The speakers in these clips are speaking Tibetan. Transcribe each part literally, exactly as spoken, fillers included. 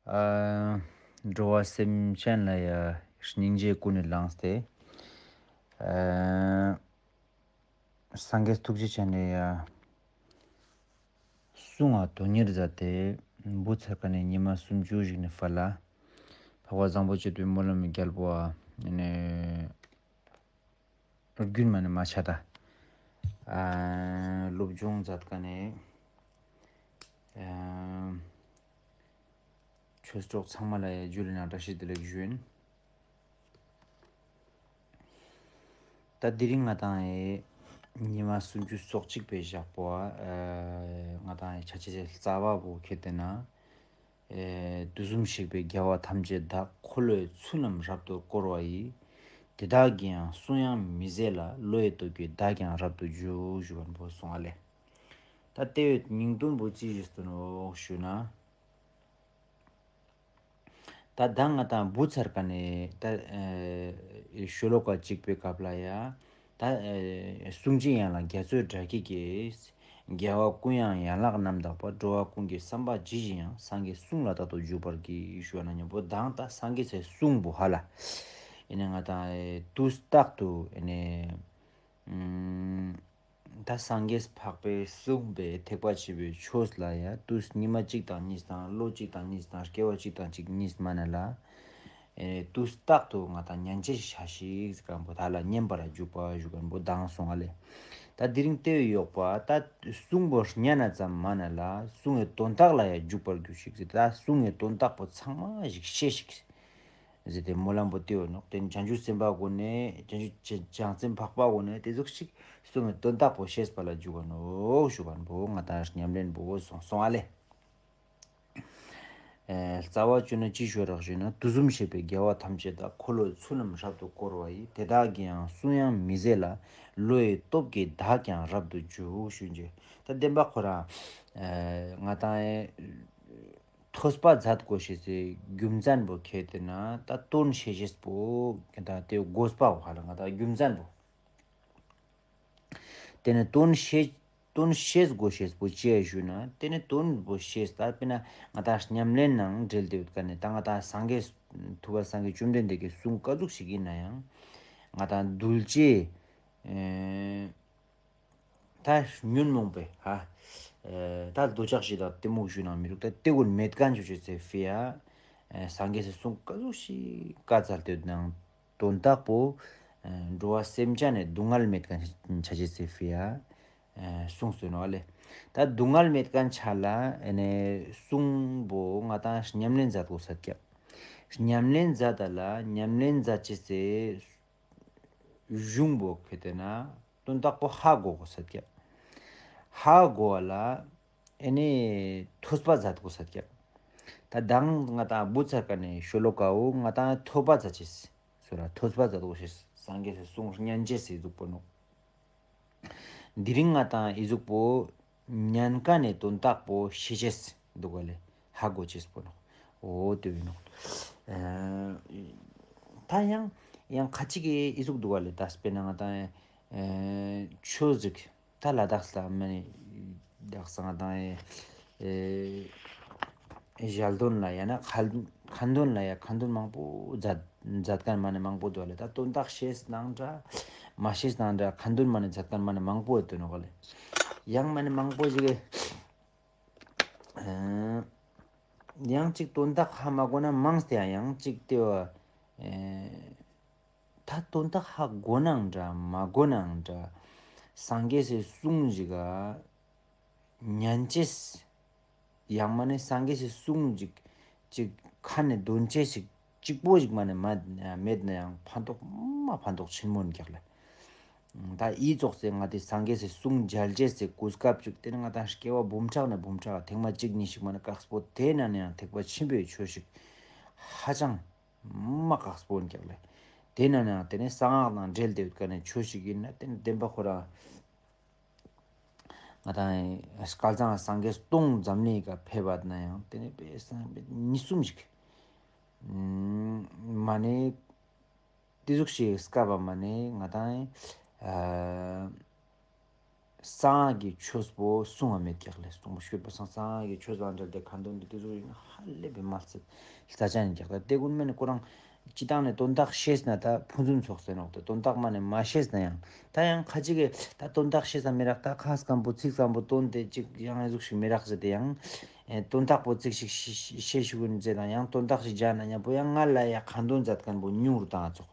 ཨ། འགྲོ་བ་སེམས་ཅན་ལ་ཡ་སྙིང་རྗེ་ཀུན་ནས་བླངས་ཏེ། ཨ། སངས་རྒྱས་ཐུགས་རྗེ་ཅན་ལ་ཡ། གསུང་ང་དོན་གཉེར་མཛད་དེ། བུ་ཚ་ཀ་ནས་ཉི་མ་སུམ་ཅུ་ཞིག་ནས་ཕར་ལ། འཕགས་པ་བཟང་པོ་སྤྱོད་པའི་སྨོན་ལམ་རྒྱལ་པོ་བ་ནས། རྒྱུན་མ་ནས་མ་ཆད་ད། ཨ། སློབ་སྦྱོང་མཛད་ཀ་ནས། ཨ། ཆོས་གྲོགས་ཚང་མ་ལ་ཡ་ཇུ་ལེ་ན་བཀྲ་ཤིས་བདེ་ལེགས་ཞུ་ཡིན། ད་དེ་རིང་ང་དང་ཨེ་ཉི་མ་སུམ་ཅུ་སོ་གཅིག་པའི་ཞག་པོ་ཨ། ང་དང་ཨེ་ཆ་ཆེ་རྩ་བ་བོ་ཁེ་ཏེ་ན། ཨེ། དུས་གསུམ་གཤེགས་པའི་རྒྱལ་བ་ཐམས་ཅད་བདག་འཁོར་ལོའི་ཚུལ་རྣམས་རབ་ཏུ་བསྐོར་བ་ཡི། དེ་དག་གི་ཡང་གསུང་ཡང་མི་ཟད་ལ། བློ་ཡི་སྟོབས་ཀྱིས་བདག་ཀྱང་རབ་ཏུ་འཇུག་ཞུ་བ་པོ་གསུང་ཨ་ལེ། ད་ལྟེ་བའི་སྙིང་དོན་པོ་ཅི་ཞིག་སྟོན་འོག་ཞུ་ན། ད་ད་ང་དང་བུ་ཚ་ཀ་ནས་ད་ཨེ་ཤོ་ལོ་ཀ་གཅིག་པའི་སྐབས་ལ་ཡ། ད་ཨེ་གསུང་ཆེན་ཡན་ལག་རྒྱ་མཚོའི་སྒྲ་སྐད་ཀྱིས། རྒྱལ་བ་ཀུན་དབྱངས་ཡན་ལག་རྣམ་དག་པ། འགྲོ་བ་ཀུན་གྱི་བསམ་པ་ཇི་བཞིན་དབྱངས། སངས་རྒྱས་གསུང་ལ་རྟག་ཏུ་འཇུག་པར་བགྱི་ཞུ་བ་ན་མཉམ་པོ་དང་ད་སངས་རྒྱས་སའི་གསུང་པོ་ཧ་ལ། ཡིན་ན་ང་དང་ཨེ་དུས་རྟག་ཏུ་ཨེ་ནས། ཨུམ། ད་སངས་རྒྱས་འཕགས་པའི་གསུངས་པའི་ཐེག་པ་ཆེ་བའི་ཆོས་ལ་ཡ་དུས་ཉི་མ་གཅིག་དང་གཉིས་དང་ལོ་གཅིག་དང་གཉིས་དང་སྐྱེ་བ་གཅིག་དང་གཅིག་གཉིས་མ་ན་ལ། ཨེ་དུས་རྟག་ཏུ་ང་དང་ཉན་ཅེས་བྱ་ཞིག་ཟེར་མཁན་པོ་ད་ལ་ཉན་པར་འཇུག་པ་ཞུ་མཁན་པོ་དང་སོང་ཨ་ལེ། ད་དེ་རིང་ལྟེ་བའི་ཡོག་པ་ད་གསུང་པོ་ཉན་ན་ཙམ་མ་ན་ལ་གསུང་བའི་དོན་དག་ལ་ཡ་འཇུག་པར་གྱུར་ཅིག་ཟེར། ད་གསུང་བའི་དོན་དག་པོ་ཚང་མ་ཞིག་ཤེས་ཤིག་ཟེར་ཏེ་སྨོན་ལམ་པོ་བཏབ་ཡོད་ནོག་དེ་ནི་བྱང་ཆུབ་སེམས་དཔའ་གོ་ནས་བྱང་ཆུབ་བྱང་སེམས་འཕགས་པ་གོ་ནས་དེ་ཟུག་ཞིག་གསུང་བའི་དོན་དག་པོ་ཤེས་པ་ལ་འཇུག་ག་ནོག་ཞུ་བ་པོ་ང་དང་ཉམས་ལེན་པོ་སོང་སོང་ཨ་ལེ། ཨེ། རྩ་བ་བཅུ་ན་ཅི་ཞུ་རག་ཞུ་ན། དུས་གསུམ་གཤེགས་པའི་རྒྱལ་བ་ཐམས་ཅད་དག་འཁོར་ལོའི་ཚུལ་རྣམས་རབ་ཏུ་བསྐོར་བ་ཡི། དེ་དག་གི་ཡང་གསུང་ཡང་མི་ཟད་ལ། བློ་ཡི་སྟོབས་ཀྱིས་བདག་ཀྱང་རབ་ཏུ་འཇུག་ཞུ་རྒྱུ། ད་བདེན་པ་ཁོ་རང་ཨེ་ང་དང་ཨེ་ཐོས་པ་མཛད་དགོས་ཤེས་སི་རྒྱུ་མཚན་པོ་ཁེ་ཏེ་ན་ད་དོན་ཤེས་ཤེས་པོ་ད་དེ་དགོས་པ་བོ་ཧ་ལ་ང་དང་རྒྱུ་མཚན་པོ། དེ་ནི་དོན་ཤེས་དོན་ཤེས་དགོས་ཤེས་པོ་ཅི་ཡ་ཞུ་ན། དེ་ནི་དོན་པོ་ཤེས་ད་དཔེར་ན་ང་དང་ཉམས་ལེན་ནང་འབྲེལ་ཏེ་ཡོད་ཀ་ནས་ད་ང་དང་སངས་རྒྱས་ཐུབ་པ་སངས་རྒྱས་བཅོམ་ལྡན་འདས་ཀྱི་གསུང་ག་ཟུག་ཞིག་ཡིན་ན་ཡང་ང་དང་གདུལ་བྱའི་ཨེ། ད་ཉོན་མོངས་པའི་ཧ། ཨེ། ད་འདོད་ཆགས་ཞེ་སྡང་གཏི་མུག་ཞུ་ན་མི་རུག་ད་དེ་ཀུན་མེད་མཁན་ཆོས་ཅེས་ཚེ་ཕི་ཡ། ཨེ། སངས་རྒྱས་སི་གསུང་ག་ཟུག་ཞིག་བཀའ་སྩལ་ཏེ་ནང་དོན་དག་པོ། ཨེ། འགྲོ་བ་སེམས་ཅན་ནི་སྡུག་བསྔལ་མེད་མཁན་ཆ་ཅེས་ཚེ་ཕི་ཡ། ཨེ། གསུངས་སོ་ནོ་ཨ་ལེ། ད་སྡུག་བསྔལ་མེད་མཁན་ཆ་ལ་ཨེ་ནས་གསུང་པོ་ང་དང་ཉམས་ལེན་མཛད་དགོས་ས་ཀྱག་ཉམས་ལེན་མཛད་ད་ལ་ཉམས་ལེན་མཛད་ཅེས་ཚེ། གཞུང་པོ་ཁེ་ཏེ་ན་དོན་དག་པོ་ཧ་གོ་གོ་ས་ཀྱག་ཧ་གོ་བ་ལ་ཨེ་ནི་ཐོས་པ་མཛད་གོ་ས་ཀྱག་ད་དང་ང་དང་བུ་ཚ་ཀ་ནས་ཤོ་ལོ་ཀ་བོ་ང་དང་ཐོས་པ་མཛད་ཅེས་སོ་ལ་ཐོས་པ་མཛད་གོ་ཤེས་སངས་རྒྱས་སི་གསུང་ཉན་ཅེས་སི་ཟུག་པོ་ནོ། དེ་རིང་ང་དང་ཨི་ཟུག་པོ་ཉན་ཀ་ནས་དོན་དག་པོ་ཤེས་ཅེས་འདུག་ག་ལེ། ཧ་གོ་ཅེས་པོ་ནོ། འོ་དེ་བས་ནོ། ཨ། ད་ཡང་ཡང་ཁ་ཅིག་གིས་ཨི་ཟུག་འདུག་ག་ལེ། ད་དཔེར་ན་ང་དང་ཨ་ཆོས་ཟིག་ད་ལ་དྭགས་ལ་མ་ནི་དྭགས་ས་ང་དང་ཨེ། ཨེ། ཞལ་འདོན་ལ་ཡ་ན་ཁ་ཁ་འདོན་ལ་ཡ་ཁ་འདོན་མང་པོ་མཛད་མཛད་མཁན་མ་ནི་མང་པོ་འདུག་ལེ། ད་དོན་དག་ཤེས་ནང་འདྲ་མ་ཤེས་ནང་འདྲ་ཁ་འདོན་མ་ནི་མཛད་མཁན་མ་ནི་མང་པོ་ཡོད་དོ་ནོ་ག་ལེ། ཡང་མ་ནི་མང་པོ་ཞིག་གིས་ཡང་ཅིག་དོན་དག་ཧ་མ་གོ་ན་མང་སྟེ་ཡང་ཅིག་ལྟེ་བ། ཨེ། ད་དོན་དག་ཧ་གོ་ནའང་འདྲ་མ་གོ་ནའང་འདྲ། སངས་རྒྱས་སི་གསུང་ཞིག་ག་ཉན་ཅེས། ཡང་མ་ནི་སངས་རྒྱས་སི་གསུང་ཅིག་ཅིག་ཁ་ནས་འདོན་ཅེས་ཤིག་གཅིག་པོ་ཞིག་མ་ནི་མ་མེད་ན་ཡང་ཕན་ཐོགས་མ་ཕན་ཐོགས་ཆེན་མོ་ནི་ཀྱག་ལེ། ད་ཨི་ཙོགས་སེ་ང་དེ་སངས་རྒྱས་སི་གསུང་མཇལ་ཅེས་སི་གོ་སྐབས་ཅིག་དེ་ནི་ང་དང་སྐྱེ་བ་འབུམ་ཕྲག་ནས་འབུམ་ཕྲག་ཐེངས་མ་གཅིག་གཉིས་ཤིག་མ་ནི་དཀགས་པོ་དེ་ན་ནི་ཡང་ཐེག་པ་ཆེན་པོའི་ཆོས་ཤིག་ཧ་ཅང་མ་དཀགས་པོ་ནི་ཀྱག་ལེ། དེ་ན་ནི་ཡང་དེ་ནི་གསང་སྔགས་དང་འབྲེལ་ཏེ་ཡོད་ཀ་ནས་ཆོས་ཤིག་ཡིན་ན་དེ་ནི་བདེན་པ་ཁོ་རང་། ང་དང་སྐལ་བཟང་སངས་རྒྱས་སྟོང་འཛམ་གླིང་ག་ཕེབས་པ་ན་ཡང་དེ་ནི་དཔེ་སང་ཉིས་གསུམ་ཞིག་མ་ནི་དེ་ཟུག་ཞིག་སྐབས་པ་མ་ནི་ང་དང་ཨ་ གསང་སྔགས་ཀྱི་ཆོས་པོ་གསུང་བ་མེད་ཀྱག་ལེ། གསུང་བ་ཤོད་པ་སང་གསང་སྔགས་ཀྱི་ཆོས་ལ་འབྲེལ་ཏེ་ཁ་འདོན་དེ་དེ་ཚོ་ཡིན་ཧ་ལས་པའི་མ་རྩ་རྩ་ཆེན་ཡིན་ཀྱག་ལེ། དེ་ཀུན་མེད་ནི་ཁོ་རང་སྤྱི་བཏང་ནས་དོན་དག་ཤེས་ན་ད་ཕུན་སུམ་ཚོགས་ཟེར་ནོག་ཏེ། དོན་དག་མ་ནས་མ་ཤེས་ན་ཡང་ད་ཡང་ཁ་ཅིག་གིས་ད་དོན་དག་ཤེས་ས་མི་རག་ད་ཁ་སྐམ་པོ་ཚིག་སྐམ་པོ་བཏོན་ཏེ་ཅིག་ཡང་ཨེ་ཟུག་ཞིག་མི་རག་ཟེར་ཏེ་ཡང་ཨེ་དོན་དག་པོ་ཚིག་ཞིག་ཤེས་ཤེས་ཤིག་ཀུན་ཟེར་དང་ཡང་དོན་དག་ཞིག་སྦྱར་ན་མཉམ་པོ་ཡང་ང་ལ་ཡ་ཁ་འདོན་མཛད་མཁན་པོ་ཉུང་རུ་བཏང་ཚོགས་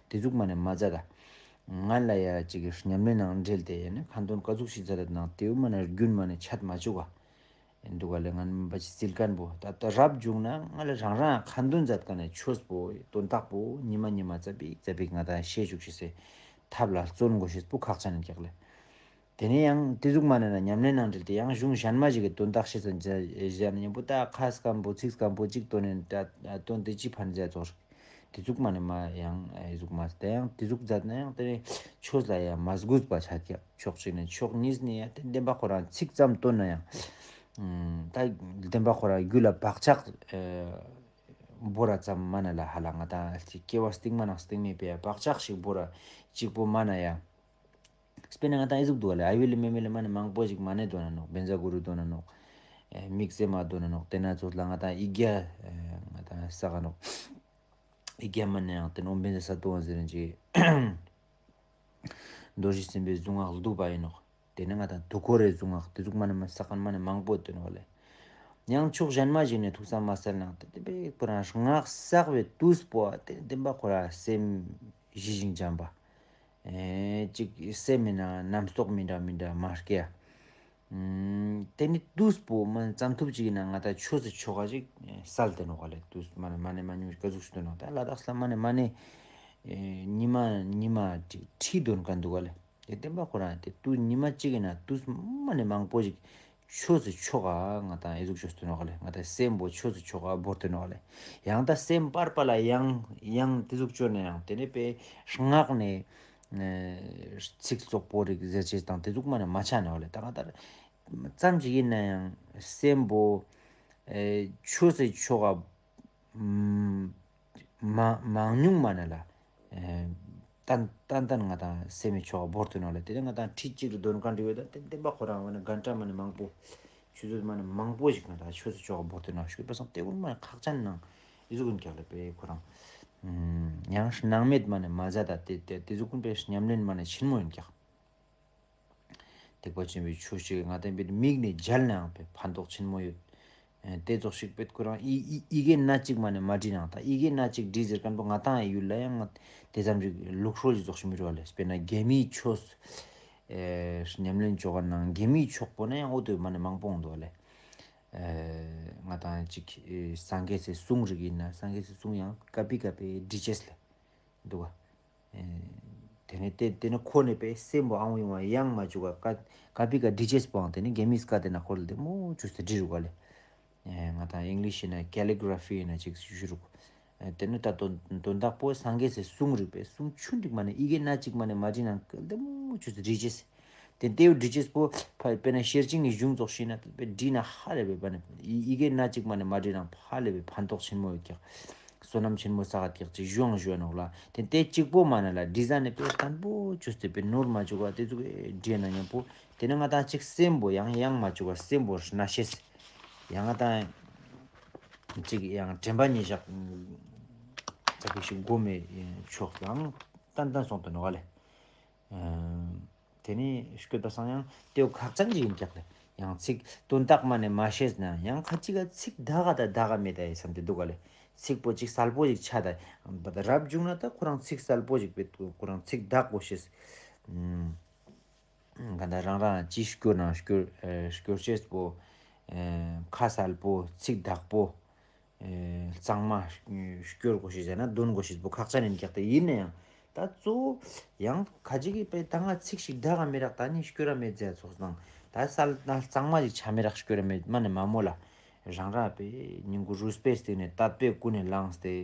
དེ་ཟུག་མ་ནས་མ་མཛད་ད། ང་ལ་ཡ་ཅིག་གི་ཉམས་ལེན་ནང་འབྲེལ་ཏེ་ཡ་ནི་ཁ་འདོན་ག་ཟུག་ཞིག་མཛད་ད་ནང་དེའུ་མ་ནས་རྒྱུན་མ་ནས་ཆད་མ་བཅུག་ག་འདུག་ག་ལེ། ང་ནི་མ་ཅིག་སིལ་མཁན་པོ་ད་ལྟ་རབ་བྱུང་ན་ང་ལ་རང་རང་ཁ་འདོན་མཛད་མཁན་ནས་ཆོས་པོ་དོན་དག་པོ་ཉི་མ་ཉི་མ་ཙ་པིག་ཙ་པིག་ང་ད་ཤེས་བཅུག་ཤེས་སེ་ཐབས་ལ་བརྩོན་དགོས་ཤེས་པོ་ཁག་ཅན་ཡིན་ཀྱག་ལེ། དེ་ནས་ཡང་དེ་ཟུག་མ་ནས་ན་ཉམས་ལེན་ནང་འབྲེལ་ཏེ་ཡང་གཞུང་གཞན་མ་ཞིག་གི་དོན་དག་ཤེས་ཚོད་མཛད་ན་མཉམ་པོ་ད་ཁ་སྐམ་པོ་ཚིག་སྐམ་པོ་གཅིག་བཏོན་ནས་ད་བཏོན་ཏེ་ཅི་ཕན་མཛད་ཚོར། དེ་ཟུག་མ་ནས་མ་ཡང་ཨེ་ཟུག་མ་དེ་ཡང་དེ་ཟུག་མཛད་ན་ཡང་དེ་ནས་ཆོས་ལ་ཡང་མ་སྒུག་པ་ཆ་ཀྱག་ཕྱོགས་གཅིག་ནས་ཕྱོགས་གཉིས་ནས་ཡང་དེ་བདེན་པ་ཁོ་རང་ཚིག་ཙམ་བཏོན་ན་ཡང་ད་བདེན་པ་ཁོ་རང་རྒྱུད་ལ་བག་ཆགས་ཨེ་བོར་ར་ཙམ་མ་ནས་ལ་ཧ་ལ་ང་ད་སྐྱེ་བ་སྟིང་མ་ནང་སྟིང་མའི་པའི་བག་ཆགས་ཤིག་བོར་ར་གཅིག་པོ་མ་ན་ཡང་། དཔེར་ན་ང་ད་ཨེ་ཟུག་འདུག་ག་ལེ། ཨའི་ཝེ་ལི་མེ་མེ་ལི་མ་ནི་མང་པོ་ཞིག་མ་ནི་འདོན་ན་ནོག་བེན་ཛ་གུ་རུ་འདོན་ན་ནོག་དམིགས་བརྩེ་མ་འདོན་ན་ནོག་དེ་ན་ཚོ་ལ་ང་ད་ཨི་རྒྱ་ང་ད་ས་ག་ནོག་ཨི་རྒྱ་མ་ནི་ཡང་དེ་ནོག་བེན་ཛ་ས་ཏོ་ཟེར་ན་ཅི་རྡོ་རྗེ་སེམས་དཔའི་གཟུངས་སྔགས་བསྡུས་པ་ཡིན་ནོག་དེ་ནི་ང་ད་དུ་ཁོ་རེ་གཟུངས་སྔགས་དེ་ཟུག་མ་ནི་མ་ས་ག་མ་ནི་མང་པོ་འདོན་བ་ལེ། ཡང་ཕྱོགས་གཞན་མ་ཞིག་ནས་ཐུགས་ས་མ་གསལ་ནང་དེ་དེ་པའི་ཁོ་རང་སྔགས་བསགས་པའི་དུས་པོ་དེ་བདེན་པ་ཁོ་ར་སེམས་ཞི་ཞིང་འཇམ་པ། ཨེ་ཅིག་སེམས་མིན་ན་རྣམ་རྟོག་མི་འདྲ་མི་འདྲ་མ་སྐྱེ། ཨུམ། དེ་ནི་དུས་པོ་མ་ཙམ་ཐུབ་ཅིག་ཡིན་ན་ང་ད་ཆོས་སུ་ཆོག་ག་ཅིག་གསལ་ཏེ་ནོག་ག་ལེ། དུས་མ་ནི་མ་ནི་མ་ཉུང་ག་ཟུག་ཞིག་ཏུ་ནོག་ད་ལ་དྭགས་ལ་མ་ནི་མ་ནི་ཨེ་ཉི་མ་ཉི་མ་ཅིག་ཁྲིད་འདོན་ག་འདུག་ག་ལེ། དེ་བདེན་པ་ཁོ་རང་དེ་དུས་ཉི་མ་གཅིག་ཡིན་ན་དུས་མ་ནི་མང་པོ་ཞིག་ཆོས་སུ་ཆོག་ག་ང་ད་ཨེ་ཟུག་ཆོས་སུ་ནོག་ག་ལེ། ང་ད་སེམས་པོ་ཆོས་སུ་ཆོག་ག་བོར་ཏེ་ནོག་ག་ལེ། ཡང་ད་སེམས་པར་པ་ལ་ཡང་ཡང་དེ་ཟུག་བཅོས་ན་ཡང་དེ་ནི་པའི་སྔགས་ནས། ཚིག་རྩོག་པོ་རིགས་ཟེར་ཅེས་དང་དེ་ཟུག་མ་ནས་མ་ཆགས་ནའོ་ལེ། ད་ག་ལྟར་ཙམ་ཞིག་ཡིན་ན་ཡང་སེམས་པོ་ཆོས་སེ་ཆོག་ག་མ་མང་ཉུང་མ་ནས་ལ་ཏན་ཏན་ཏན་ང་དང་སེམས་མི་ཆོག་ག་བོར་ཏེ་ནོ་ལེ། དེ་ནས་ང་དང་ཁྲིད་གཅིག་རུ་འདོན་གང་འདྲི་བས་ད་དེ་བདེན་པ་ཁོ་རང་བ་ནས་གན་ཏྲ་མ་ནས་མང་པོ་ཆུ་ཚོད་མ་ནས་མང་པོ་ཞིག་ང་དང་ཆོས་སེ་ཆོག་ག་བོར་ཏེ་ནོ་ཞུས་པ་སང་དེ་ཀུན་མ་ནས་ཁག་ཅན་ནང་ཨི་ཟུག་ཀུན་ཀྱག་ལེ་པས་ཁོ་རང་། ཡང་སྣང་མེད་མ་ནས་མ་ཟད་ད་དེ་དེ་དེ་ཟུག་ཀུན་པའི་ཉམས་ལེན་མ་ནས་ཆེན་མོ་ཡིན་ཀྱག་ཐེག་པ་ཆེན་པོའི་ཆོས་ཤིག་ང་དང་པའི་མིག་ནས་མཇལ་ནའང་པའི་ཕན་ཐོགས་ཆེན་མོ་ཡོད། དེ་ཙོགས་ཤིག་པའི་ཁོ་རང་ཨི་ཨི་ཨི་གེ་སྣ་གཅིག་མ་ནས་མ་བྲིས་ནའང་ད་ཨི་གེ་སྣ་གཅིག་བྲིས་ཟེར་མཁན་པོ་ང་དང་ཡུལ་ལ་ཡང་ང་དེ་ཙམ་ཞིག་ལུགས་སྲོལ་ཞིག་ཙོགས་ཤིག་མི་རུ་བ་ལས་དཔེར་ན་རྒྱ་མིའི་ཆོས་ཉམས་ལེན་བཅོ་ག་ནང་རྒྱ་མིའི་ཆོག་པོ་ན་ཡང་ཨོ་དོ་མ་ནས་མང་པོ་འོང་འདུག་བ་ལས། ང་དང་ཅིག་སངས་རྒྱས་སི་གསུང་རིག་ཡིན་ན་སངས་རྒྱས་སི་གསུང་ཡང་ཀ་པི་ཀ་པི་བྲིས་ཅེས་ལས་འདུག་བ། དེ་ནས་དེ་དེ་ནས་ཁོ་ནས་པའི་སེམས་པོ་ཨང་ཡོང་བ་ཡང་མ་བཅུག་ག་ཀ་པི་ཀ་བྲིས་ཅེས་པོའང་དེ་ནས་རྒྱ་མིའི་སྐད་དེ་ན་ཁོ་ལ་དེ་མོ་བཅུག་སྟེ་བྲིས་རུག་ག་ལས། ང་དང་ཨིང་ལིཤ་ཡིན་ན་ཀེ་ལི་གྷ་ར་ཕི་ཡིན་ན་ཅིག་ཞུ་རུག་དེ་ནས་ད་དོན་དོན་དག་པོ་སངས་རྒྱས་སི་གསུང་རིག་པའི་གསུང་ཆུང་འགྲིག་མ་ནས་ཨི་གེ་སྣ་གཅིག་མ་ནས་མ་བྲིས་ན་དེ་མོ་བཅུག་སྟེ་བྲིས་ཅེས། དེ་ལྟེའུ་བྲིས་ཅེས་པོ་ཕ་དཔེར་ན་ཤེར་ཕྱིན་གྱི་གཞུང་ཙོགས་ཤིག་ན་དཔེ་བྲིས་ན་ཧ་ལས་པའི་པ་ནི་ཨི་ཨི་གེ་སྣ་གཅིག་མ་ནས་མ་བྲིས་ན་ཧ་ལས་པའི་ཕན་ཐོགས་ཆེན་མོ་ཡོད་ཀྱག་བསོད་ནམས་ཆེན་མོ་བསགས་ཀྱག་ཅིག་ཞུའང་ཞུ་ནོག་ལ། དེ་དེ་གཅིག་པོ་མ་ན་ལ་བྲིས་ས་ནས་དཔེ་བརྟན་པོ་བཅོས་ཏེ་དཔེ་ནོར་མ་བཅུག་པ་དེ་ཚོ་བྲིས་ན་མཉམ་པོ་དེ་ནས་ང་དང་གཅིག་སེམས་པོ་ཡང་ཡང་མ་བཅུག་པ་སེམས་པོ་སྣ་ཤེས། ཡང་ང་དང་གཅིག་ཡང་དྲན་པ་ཉིད་བཞག་ཚ་པིག་ཞིག་སྒོམ་མེད་ཆོག་ལའང་ཏན་ཏན་སོང་དུ་ནོག་ལེ། དེ་ནས་སྐྱོད་པ་སང་ཡང་དེའུ་ཁག་ཅན་ཅིག་ཡིན་ཀྱག་ལེ། ཡང་ཚིག་དོན་དག་མ་ནས་མ་ཤེས་ན་ཡང་ཁ་ཅིག་ག་ཚིག་ད་ག་ད་ད་ག་མེད་ད་ཡི་བསམ་དེ་འདུག་ག་ལེ། ཚིག་པོ་ཅིག་གསལ་པོ་ཅིག་ཆ་ད་རབ་བྱུང་ན་ད་ཁོ་རང་ཚིག་གསལ་པོ་ཅིག་པེ་ཁོ་རང་ཚིག་དག་པོ་ཤེས། ག་ད་རང་རང་ཅི་སྐྱོར་ན་སྐྱོར་སྐྱོར་ཤེས་པོ་ཁ་གསལ་པོ་ཚིག་དག་པོ། གཙང་མ་སྐྱོར་དགོས་ཤེས་ཟེར་ན་འདོན་དགོས་ཤེས་པོ་ཁག་ཅན་ཡིན་ཀྱག་དེ་ཡིན་ན་ཡང་ད་གཙོ་བོ་ཡང་ཁ་ཅིག་གིས་པའི་ད་ང་ཚིག་ཞིག་ད་ག་མི་རག་ད་ནི་སྐྱོར་ར་མེད་ཟེར་ཚོགས་དང་ད་གསལ་ན་གཙང་མ་ཞིག་ཆ་མི་རག་སྐྱོར་ར་མེད་མ་ནི་མ་མོ་ལ་རང་ར་པའི་ཉིན་གུ་རུས་པའི་སྟེང་ནས་དད་པས་ཀུན་ནས་བསླངས་ཏེ།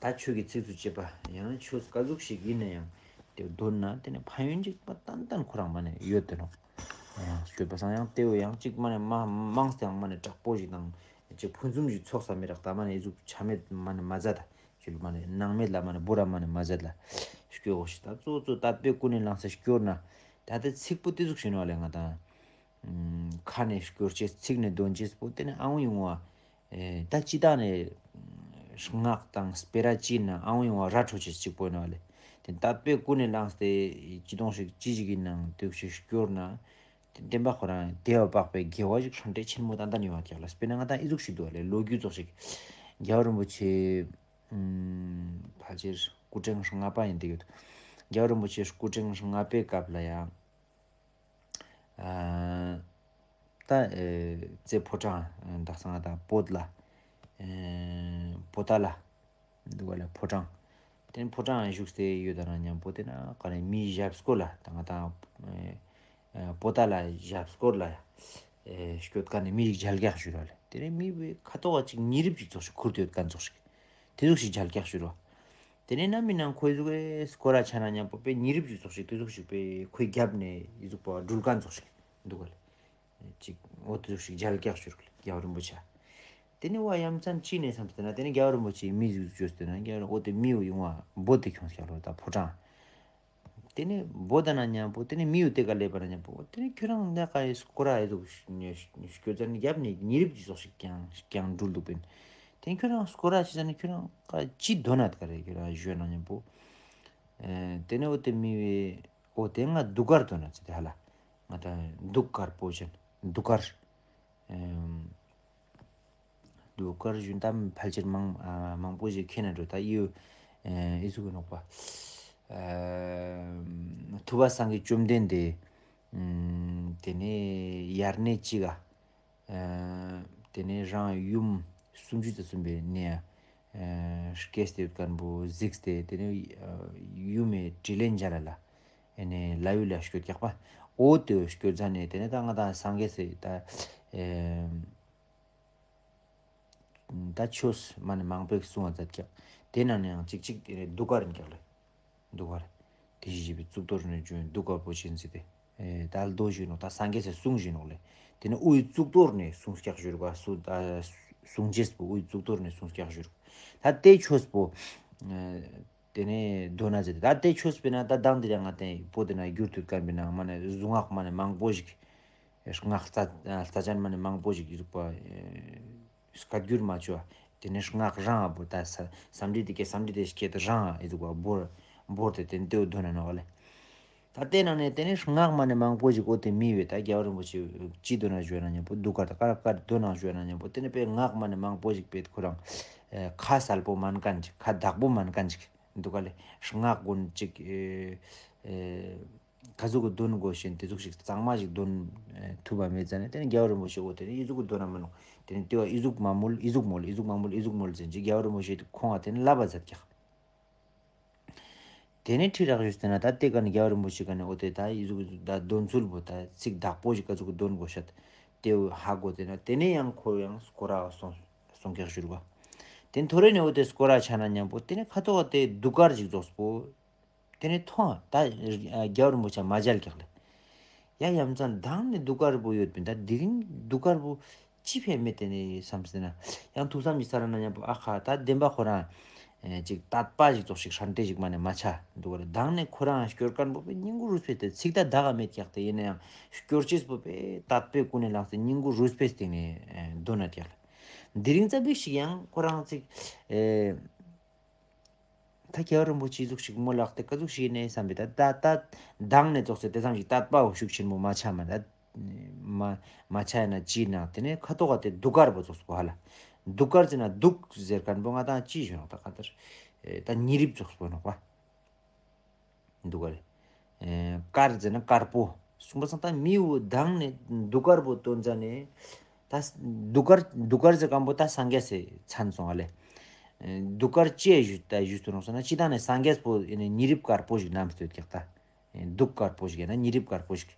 ད་ཆོས་ཀྱི་ཚིགས་སུ་བཅད་པ་ཡང་ཆོས་ག་ཟུག་ཞིག་ཡིན་ན་ཡང་དེ་འདོན་ན་དེ་ནི་ཕན་ཡོན་ཅིག་མ་ཏན་ཏན་ཁོ་རང་མ་ནས་ཡོད་དེ་ནོ། ཡང་སྐྱོད་པ་སང་ཡང་དེ་བས་ཡང་ཅིག་མ་ནས་མ་མང་སྟེ་ཡང་མ་ནས་དྲག་པོ་ཞིག་དང་ཅིག་ཕུན་སུམ་ཞིག་ཚོགས་ས་མི་རག་ད་མ་ནས་ཨི་ཟུག་ཆ་མེད་མ་ནས་མ་ཛད་ད་ ཅིག་མ་ནི་སྣང་མེད་ལ་མ་ནི་བོ་ར་མ་ནི་མ་ཟད་ལ་སྐྱོ་བོ་ཞིག་ད་གཙོ་གཙོ་དད་པས་ཀུན་ནས་བསླངས་ས་སྐྱོར་ན། ད་ལྟ་ཚིག་པོ་དེ་ཟུག་ཞིག་ནོ་ལེ་ང་དང་། ཁ་ནས་སྐྱོར་ཅེས་ཚིག་ནས་འདོན་ཅེས་པོ་དེ་ནི་ཨང་ཡོང་བ། ད་ཅི་ད་ནས་སྔགས་དང་སྤེ་ར་ཅི་ན་ཨང་ཡོང་བ་ར་འཕྲོད་ཅེས་གཅིག་པོ་ནོ་ལེ། དེ་དད་པས་ཀུན་ནས་བསླངས་ཏེ་ཅི་དོང་ཞིག་ཅི་ཞིག་ཡིན་ནང་དུག་ཞིག་སྐྱོར་ན། དེ་བདེན་པ་ཁོ་རང་བདེ་བ་དཔག་པའི་དགེ་བ་ཞིག་ཧྲང་ཏེ་ཆེན་མོ་ཏན་ཏན་ཡོང་བ་ཀྱག་ལ། དཔེར་ན་ང་དང་ཨི་ཟུག་ཞིག་འདུག་ལེ། ལོ་རྒྱུས་ཙོགས་ཤིག་རྒྱལ་བ་རིན་པོ་ཆེ་ཕལ་ཆེར་སྐུ་ཕྲེང་ལྔ་པ་ཡིན་དེ་ཡོད། རྒྱལ་བ་རིན་པོ་ཆེ་སྐུ་ཕྲེང་ལྔ་པའི་སྐབས་ལ་ཡང་ད་རྩེ་ཕོ་བྲང་དག་ས་ང་དང་བོད་ལ་པོ་ཏ་ལ། འདུག་ག་ལ་ཕོ་བྲང་། དེ་ནས་ཕོ་བྲང་བཞུགས་ཏེ་ཡོད་ད་ན་མཉམ་པོ་དེ་ན་ག་ནས་མི་ཞབས་སྐོར་ལ་ད་ང་དང་པོ་ཏ་ལ་ཞབས་སྐོར་ལ་སྐྱོད་ག་ནས་མི་ཞིག་མཇལ་ཁ་ཞུ་ར་ལ། དེ་ནས་མི་བའི་ཁ་དོག་ག་ཅིག་ཉི་རིབ་ཅིག་ཙོགས་ཤིག་ཁུར་དུ་ཡོད་མཁན་ཙོགས་ཤིག་དེ་ཟུག་ཞིག་མཇལ་ཁ་ཞུ་ར། དེ་ནས་ན་མི་ནང་ཁོའི་ཟུག་གི་སྐོར་ར་ཆ་ན་མཉམ་པོ་པའི་ཉི་རིབ་ཅིག་ཙོགས་ཤིག་དེ་ཟུག་ཞིག་པའི་ཁོའི་རྒྱབ་ནས་ཡི་ཟུག་པ་འགྲུལ་མཁན་ཙོགས་ཤིག་འདུག་ག་ལ། ཅིག་འོ་དེ་ཟུག་ཞིག་མཇལ་ཁ་ཞུ་ར་ལ་རྒྱལ་བ་རིན་པོ་ཆེ། དེ་ནས་བ་ཡ་མཚན་ཅི་ནས་བསམ་སྟེ་ན་དེ་ནས་རྒྱལ་བ་རིན་པོ་ཆེའི་མི་ཟིག་བཅོས་ཏེ་ན་རྒྱལ་བ་རིན་པོ་དེ་མི་ཡོང་བ་བོད་དེ་ཁྱོངས་ཀྱང་རོ་ད་ཕོ་བྲང་། དེ་ནས་བོད་ད་ན་མཉམ་པོ་དེ་ནས་མི་ཡོད་དེ་ག་ལས་པ་ན་མཉམ་པོ་དེ་ནས་ཁྱོད་རང་འདི་ག་ཡི་སྐོར་ར་ཡི་ཟུག་སྐྱོད་ཙ་ནས་རྒྱབ་ནས་ཉི་རིབ་ཀྱི་ཟོག་ཞིག་ཀྱང་ཀྱང་འགྲུལ་འདུག་པིན། དེ་ཁྱོད་རང་སྐོར་ར་ཆི་ཙ་ནས་ཁྱོད་རང་ག་ཅི་དོན་ན་དེ་ག་རེ་ཁྱོད་རང་ཞོན་ན་མཉམ་པོ། དེ་ནས་འོ་དེ་མི་བས་འོ་དེ་ང་གདུགས་དཀར་དོན་ན་ཚེ་དེ་ཧ་ལ་ང་ད་གདུགས་དཀར་པོ་ཅན་གདུགས་དཀར། གདུགས་དཀར་གཞུང་གཏམ་ཕལ་ཆེར་མང་མང་པོ་ཞིག་མཁྱེན་ན་འགྲོ་ད་ཡོད། ཨི་ཟུག་གི་ནོག་པ། ཐུབ་པ་སངས་རྒྱས་བཅོམ་ལྡན་འདས། དེ་ནས་ཡར་གནས་གཅིག་ག་དེ་ནས་རང་ཡུམ་སུམ་ཅུ་དང་གསུམ་པའི་གནས། སྐྱེས་ཏེ་ཡོད་མཁན་པོ་གཟིགས་ཏེ་དེ་ནས་ཡུམ་མའི་དྲིན་ལན་འཇལ་ལ་ལ། ཨེ་ནས་ལ་ཡུལ་ལ་སྐྱོད་རྒྱག་པ། འོ་དེ་སྐྱོད་ཙ་ནས་དེ་ནས་ད་ང་དང་སངས་རྒྱས་སེ་ད། ད་ཆོས་མ་ནས་མང་པོས་གསུང་བ་མཛད་ཀྱང་དེ་ནང་ནས་ཡང་གཅིག་གཅིག་གདུགས་དཀར་ཡིན་ཀྱང་ལེ། གདུགས་དཀར། དེ་བཞིན་གཤེགས་པའི་གཙུག་ཏོར་ནས་བྱོན་གདུགས་དཀར་པོ་ཆེན་ཟེར་ཏེ། ད་ལྟོ་བཞིན་ནོ་ད་སངས་རྒྱས་སེ་གསུང་བཞིན་ནོ་ལེ། དེ་ནས་དབུའི་གཙུག་ཏོར་ནས་གསུང་སྐྱག་བཞུར་བ་སུ་ད་གསུང་རྗེས་པོ་དབུའི་གཙུག་ཏོར་ནས་གསུང་སྐྱག་བཞུར། ད་དེ་ཆོས་པོ། དེ་ནས་མདོར་ན་ཟེར་ཏེ་ད་དེ་ཆོས་པས་ན་ད་དང་དེ་ར་ང་དེ་པོ་དེ་ན་བསྒྱུར་ཐུབ་མཁན་པས་ན་མ་ནས་གཟུངས་སྔགས་མ་ནས་མང་པོ་ཞིག་སྔགས་རྩ་རྩ་ཅན་མ་ནས་མང་པོ་ཞིག་གི་བཞུགས་པ། སྐད་བསྒྱུར་མ་བྱོས། དེ་ནས་སྔགས་རང་ཨ་བོ་ད་ས་བསམ་འདི་དེ་སྐད་བསམ་འདི་དེ་སྐད་དུ་རང་ཨ་ཨི་ཟུག་བ་བོར་བོར་ཏེ་དེ་འདོད་དོན་ན་ནོ་ལེ། ད་དེ་ནང་ནས་དེ་ནས་སྔགས་མ་ནས་མང་པོ་ཞིག་འོ་དེ་མི་བས་ད་རྒྱལ་བ་རིན་པོ་ཆེ་ཅི་འདོད་ན་བརྗོད་ན་མཉམ་པོ་གདུགས་དཀར་ད་དཀར་དཀར་འདོད་ན་བརྗོད་ན་མཉམ་པོ་དེ་ནས་པའི་སྔགས་མ་ནས་མང་པོ་ཞིག་པས་ཁོ་རང་ཁ་གསལ་པོ་མན་མཁན་ཅིག་ཁ་བདག་པོ་མན་མཁན་ཅིག་འདུག་ག་ལེ། སྔགས་ཀུན་ཅིག་ཨེ་ཨེ། ག་ཟུག་གི་འདོན་དགོས་ཤེས་དེ་ཟུག་ཞིག་གཙང་མ་ཞིག་འདོན་ཐུབ་པ་མེད་ཙང་ནས་དེ་ནས་རྒྱལ་བ་རིན་པོ་ཆེ་འོ་དེ་ནས་ཨི་ཟུག་གི་འདོན་ན་མི་ནོ། དེ་ནས་ལྟེ་བ་ཨི་ཟུག་མ་མོལ་ཨི་ཟུག་མོལ་ཨི་ཟུག་མ་མོལ་ཨི་ཟུག་མོལ་ཟེར་གྱི་རྒྱལ་བ་རིན་པོ་ཆེ་ཁོང་ང་དེ་ནས་བསླབ་པ་མཛད་ཀྱག་དེ་ནས་ཁྲི་རག་ཞུས་ཟེར་ན་ད་ལྟེ་ག་ནས་རྒྱལ་བ་རིན་པོ་ཆེ་ག་ནས་འོ་དེ་ད་ཨི་ཟུག་ད་འདོན་ཚུལ་པོ་ད་ཚིག་བདག་པོ་ཞིག་ག་ཟུག་གི་འདོན་དགོས་ཤད་དེ་ཧ་གོ་དེ་ན་དེ་ནས་ཡང་ཁོ་ཡང་སྐོར་ར་སོང་སོང་ཀྱག་ཞུ་རུ་བ། དེ་ཐོ་རེ་ནས་འོ་དེ་སྐོར་ར་ཆ་ན་མཉམ་པོ་དེ་ནས་ཁ་ཐོག་དེ་གདུགས་དཀར་ཞིག་རྫོགས་པོ། དེ་ནས་མཐོང་ད་རྒྱལ་བ་རིན་པོ་ཆེ་མ་མཇལ་ཀྱག་ལེ། ཡ་ཡ་མཚན་མདང་ནས་གདུགས་དཀར་པོ་ཡོད་པིན་ད་དེ་རིང་གདུགས་དཀར་པོ་ཅི་ཕན་མེད་དེ་ནས་བསམ་སྟེ་ན་ཡང་ཐུགས་བསམ་གྱི་ས་ར་ན་མཉམ་པོ་ཨ་ཁ་ད་བདེན་པ་ཁོ་རང་ཅིག་དད་པ་ཞིག་ཙོགས་ཤིག་ཧྲན་ཏེ་ཞིག་མ་ནས་མ་ཆ་འདུག་ག་ལེ། མདང་ནས་ཁོ་རང་སྐྱོར་མཁན་པོ་པའི་སྙིང་གུ་རུས་པའི་སྟེ་ཚིག་ད་ད་ག་མེད་ཀྱག་དེ་ཡིན་ན་ཡང་སྐྱོར་ཅེས་པོ་པའི་དད་པའི་ཀུན་ནས་བསླངས་ཏེ་སྙིང་གུ་རུས་པའི་སྟེང་ནས་འདོན་ན་ཀྱག་ལེ། དེ་རིང་ཙམ་པའི་ཞིག་ཡང་ཁོ་རང་ཅིག་ད་རྒྱལ་བ་རིན་པོ་ཆེ་ཟུག་ཞིག་མོ་ལགས་ཏེ་ཀ་ཟུག་ཞིག་ནས་བསམ་པའི་ད་ད་ད་མདང་ནས་ཙོགས་སེ་དེ་ཙམ་ཞིག་དད་པའོ་ཤུགས་ཆེན་པོ་མ་ཆགས་མ་ད་མ་མ་ཆགས་ན་ཅི་ན་དེ་ནས་ཁ་ཐོག་ག་དེ་གདུགས་དཀར་པོ་ཙོགས་པོ་ཧ་ལ་གདུགས་དཀར་ཟེར་ན་གདུགས་ཟེར་མཁན་པོ་ང་དང་ཅི་ཞུ་ནོག་ད་ག་ལྟར་ད་ཉི་རིབ་ཙོགས་པོ་ནོག་པ། འདུག་ག་ལེ། ཨེ་དཀར་ཟེར་ན་དཀར་པོ། གསུངས་པ་སང་ད་མི་བོ་མདང་ནས་གདུགས་དཀར་པོ་སྟོན་ཙ་ནས། ད་གདུགས་དཀར་གདུགས་དཀར་ཟེར་མཁན་པོ་ད་སངས་རྒྱས་སེ་མཚན་སོང་ཨ་ལེ། ཨེ་གདུགས་དཀར་ཅི་ཞུ་ད་ཞུ་སྟོན་རོགས་ཟེར་ན་སྤྱི་བཏང་ནས་སངས་རྒྱས་པོ་ཨེ་ནས་ཉི་རིབ་དཀར་པོ་ཞིག་བསྣམས་སྟོད་ཀྱག་ད། ཨེ་གདུགས་དཀར་པོ་ཞིག་ཡིན་ན་ཉི་རིབ་དཀར་པོ་ཞིག་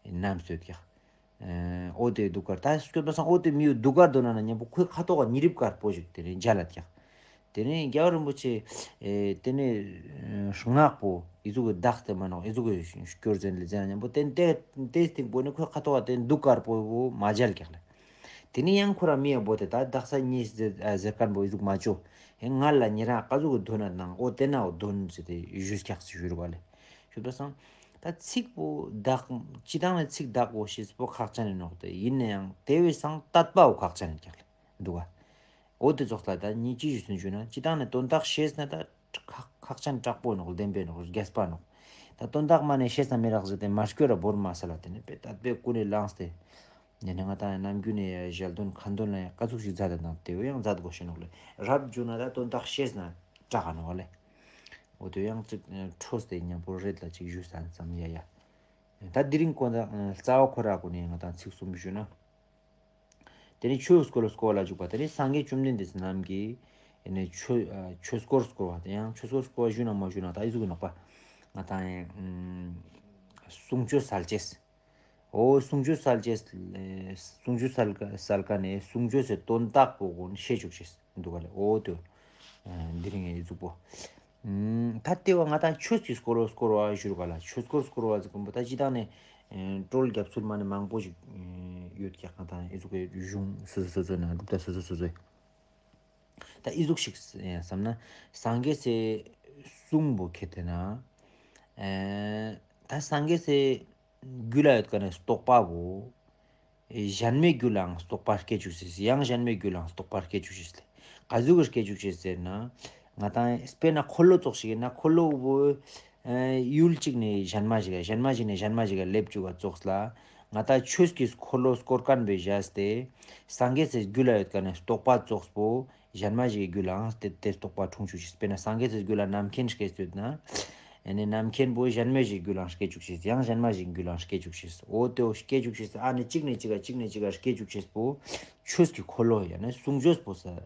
བསྣམས་སྟོད་ཀྱག་ཨོ་དེ་གདུགས་དཀར་ད་སྐྱོད་པ་སང་ཨོ་དེ་མི་བོ་གདུགས་དཀར་འདོན་ན་ན་མཉམ་པོ་ཁོའི་ཁ་ཐོག་ག་ཉི་རིབ་དཀར་པོ་ཞིག་དེ་ནས་མཇལ་ལ་ཀྱག་དེ་ནས་རྒྱལ་བ་རིན་པོ་ཆེ། ཨེ་དེ་ནས་སྔགས་པོ་ཨི་ཟུག་གི་བདག་སྟེ་མ་ནོག་ཨི་ཟུག་གི་སྐྱོར་ཟེར་ལེ་ཟེར་ན་མཉམ་པོ་དེ་དེ་དེ་སྟེང་པོ་ནི་ཁོའི་ཁ་ཐོག་ག་དེ་གདུགས་དཀར་པོ་བོ་མ་མཇལ་ཀྱག་ལེ། དེ་ནས་ཡང་ཁོ་རང་མི་ཡག་པོ་དེ་ད་དག་ས་ཉིད་ཟེར་ཨ་ཟེར་མཁན་པོ་ཨི་ཟུག་མ་བཅོ། ཧེ་ང་ལ་ཉེ་རང་ཀ་ཟུག་གི་དོན་ན་ནང་ཨོ་དེ་ན་ཨོ་དོན་ཟེར་ཏེ་ཞུས་ཀྱག་ཟེར་ཞུ་རུ་བ་ལེ། ཞུ་ད་སང་། ད་ཚིག་པོ་དག་སྤྱི་བཏང་ནས་ཚིག་དག་པོ་ཞེས་པོ་ཁག་ཅན་ནས་ནོག་དེ་ཡིན་ན་ཡང་དེ་བས་སང་དད་པའོ་ཁག་ཅན་ནས་ཀྱག་ལེ། འདུག་ག་ཨོ་དེ་ཙོགས་ལ་ད་ཉིད་ཅི་ཞུ་ཚུན་ཞུ་ན་སྤྱི་བཏང་ནས་དོན་དག་ཤེས་ན་ད་ཁག་ཁག་ཅན་དྲག་པོ་ནོག་བདེན་པའི་ནོག་རྒྱས་པ་ནོག་ད་དོན་དག་མ་ནས་ཤེས་ན་མི་རག་ཟེར་ཏེ་མ་སྐྱོ་ར་བོར་མ་ས་ལ་དེ་ནས་པེ་ད་པེ་ཀུ་ནས་ལངས་ཏེ། ནས་ནས་ང་ད་ནམ་རྒྱུན་ནས་ཡ་ཞལ་འདོན་ཁ་འདོན་ལ་ཡ་ཀ་ཚུགས་ཤིག་མཛད་དེ་དང་དེ་བས་ཡང་མཛད་དགོས་ཤེས་ནོག་ལེ། རབ་བྱུང་ན་ད་དོན་དག་ཤེས་ན་དྲག་ག་ནོག་ལེ། འོ་དེ་ཡང་ཚིག་འཕྲོས་ཏེ་མཉམ་པོ་རེད་ལ་ཅིག་ཞུས་ས་ཙམ་ཡ་ཡ། ད་དེ་རིང་གོ་ད་རྩ་བ་ཁོ་ར་གོ་ནས་ང་ད་ཚིག་གསུམ་ཞུ་ན། དེ་ནས་ཆོས་སྐོར་སྐོར་ལ་འཇུག་པ་དེ་ནས་སངས་རྒྱས་བཅོམ་ལྡན་འདས་རྣམས་ཀྱིས་ཨེ་ནས་ཆོས་ཨ་ཆོས་སྐོར་སྐོར་བ་དེ་ཡང་ཆོས་སྐོར་སྐོར་བ་ཞུ་ན་མ་ཞུ་ན་ད་ཨི་ཟུག་གི་ནོག་པ། ང་ད་ཨེ་ཨུམ་གསུང་ཆོས་སལ་ཅེས། ཨོ་གསུང་ཆོས་སལ་ཅེས་ལས་གསུང་ཆོས་སལ་ཀ་སལ་ཀ་ནས་གསུང་ཆོས་སི་དོན་དག་པོ་གོ་ཤེས་བཅུག་ཅེས་འདུག་ག་ལེ། ཨོ་དེ་འདི་རིང་ཨི་ཟུག་པོ། ད་ལྟེ་བ་ང་དང་ཆོས་ཀྱི་སྐོར་བ་སྐོར་བ་ཞུ་རུ་ག་ལ། ཆོས་སྐོར་སྐོར་བ་ཟེར་གོ་མོ་ད་ཅི་དང་ནས་ཀྲོལ་རྒྱབ་ཚུལ་མ་ནས་མང་པོ་ཞིག་ཡོད་ཀྱག་ང་དང་ཨི་ཟུག་གི་གཞུང་སོ་སོ་སོ་སོ་ནང་སྒྲུབ་ད་སོ་སོ་སོ་སོ། ད་ཨི་ཟུག་ཞིག་བསམ་ན་སངས་རྒྱས་སི་གསུང་པོ་ཁེ་ཏེ་ན་ད་སངས་རྒྱས་སི་རྒྱུད་ལ་ཡོད་ཀ་ནས་རྟོགས་པ་བོ། གཞན་མའི་རྒྱུད་ལའང་རྟོགས་པ་སྐྱེ་བཅུག་ཅེས། ཡང་གཞན་མའི་རྒྱུད་ལའང་རྟོགས་པ་སྐྱེ་བཅུག་ཅེས་ལས། ག་ཟུག་གི་སྐྱེ་བཅུག་ཅེས་ཟེར་ན། ང་དང་དཔེར་ན་འཁོར་ལོ་ཙོགས་ཤིག་ཡིན་ན་འཁོར་ལོ་བོ། ཡུལ་གཅིག་ནས་གཞན་མ་ཞིག་གཞན་མ་ཞིག་ནས་གཞན་མ་ཞིག་ག་སླེབས་བཅུག་པ་ཙོགས་ལ། ང་དང་ཆོས་ཀྱི་འཁོར་ལོ་སྐོར་མཁན་པའི་བཞག་སྟེ། སངས་རྒྱས་སི་རྒྱུད་ལ་ཡོད་ཀ་ནས་རྟོགས་པ་ཙོགས་པོ། གཞན་མ་ཞིག་གི་རྒྱུད་ལའང་དེ་དེ་རྟོགས་པ་འཁྲུངས་བཅུག་ཅེས། དཔེར་ན་སངས་རྒྱས་སི་རྒྱུད་ལ་རྣམ་མཁྱེན་སྐྱེས་ཡོད་ན། ཨ་ནི་རྣམ་མཁྱེན་པོ་གཞན་མ་ཞིག་གི་རྒྱུད་ལའང་སྐྱེ་བཅུག་ཅེས། ཡང་གཞན་མ་ཞིག་གི་རྒྱུད་ལའང་སྐྱེ་བཅུག་ཅེས། འོ་དེ་འོ་སྐྱེ་བཅུག་ཅེས། ཨ་ནི་གཅིག་ནས་གཅིག་ག་གཅིག་ནས་གཅིག་ག་སྐྱེ་བཅུག་ཅེས་པོ། ཆོས་ཀྱི་འཁོར་ལོ་ཡང་ན་གསུང་ཆོས་པོ་ས།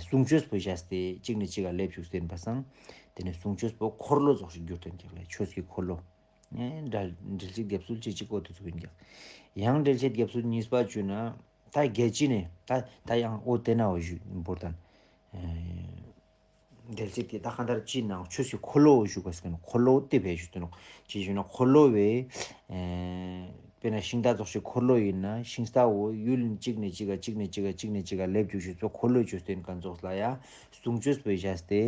གསུང་ཆོས་པོ་བཞག་སྟེ་གཅིག་ནས་གཅིག་ག་སླེབས་བཅུག་ཟེར་བ་སང་། དེ་ནས་གསུང་ཆོས་པོ་འཁོར་ལོ་ཙོགས་ཤིག་གྱུར་ཏེ་འགྱུར་ལ་ཆོས་ཀྱི་འཁོར་ལོ། འགྲེལ་འགྲེལ་བྱེད་རྒྱབ་ཚུལ་གཅིག་གཅིག་འོ་དེ་ཚུགས་ཡིན་ཀྱང་། ཡང་འགྲེལ་བྱེད་རྒྱབ་ཚུལ་གཉིས་པ་བཅུ་ན། ད་རྒྱལ་སྤྱི་ནས་ད་ད་ཡང་འོ་དེ་ན་འོ་ཞུ་འབོར་དང་། འགྲེལ་བྱེད་ཀྱི་ད་གང་ལྟར་སྤྱི་ནང་ཆོས་ཀྱི་འཁོར་ལོ་འོ་ཞུ་དགོས་ཟེར་ན་འཁོར་ལོ་དེ་བས་ཞུ་དོན་ཅི་ཞུ་ན་འཁོར་ལོ་བས། དཔེར་ན་ཤིང་རྟ་ཙོགས་ཤིག་འཁོར་ལོ་ཡིན་ན་ཤིང་རྟ་འོ་ཡུལ་གཅིག་ནས་གཅིག་ག་གཅིག་ནས་གཅིག་ག་གཅིག་ནས་གཅིག་ག་སླེབས་བཅུག་ཞུ་ཚོ་འཁོར་ལོ་ཆོས་སྟོན་མཁན་ཙོགས་ལ་ཡ་གསུང་ཆོས་པོ་བཞག་སྟེ།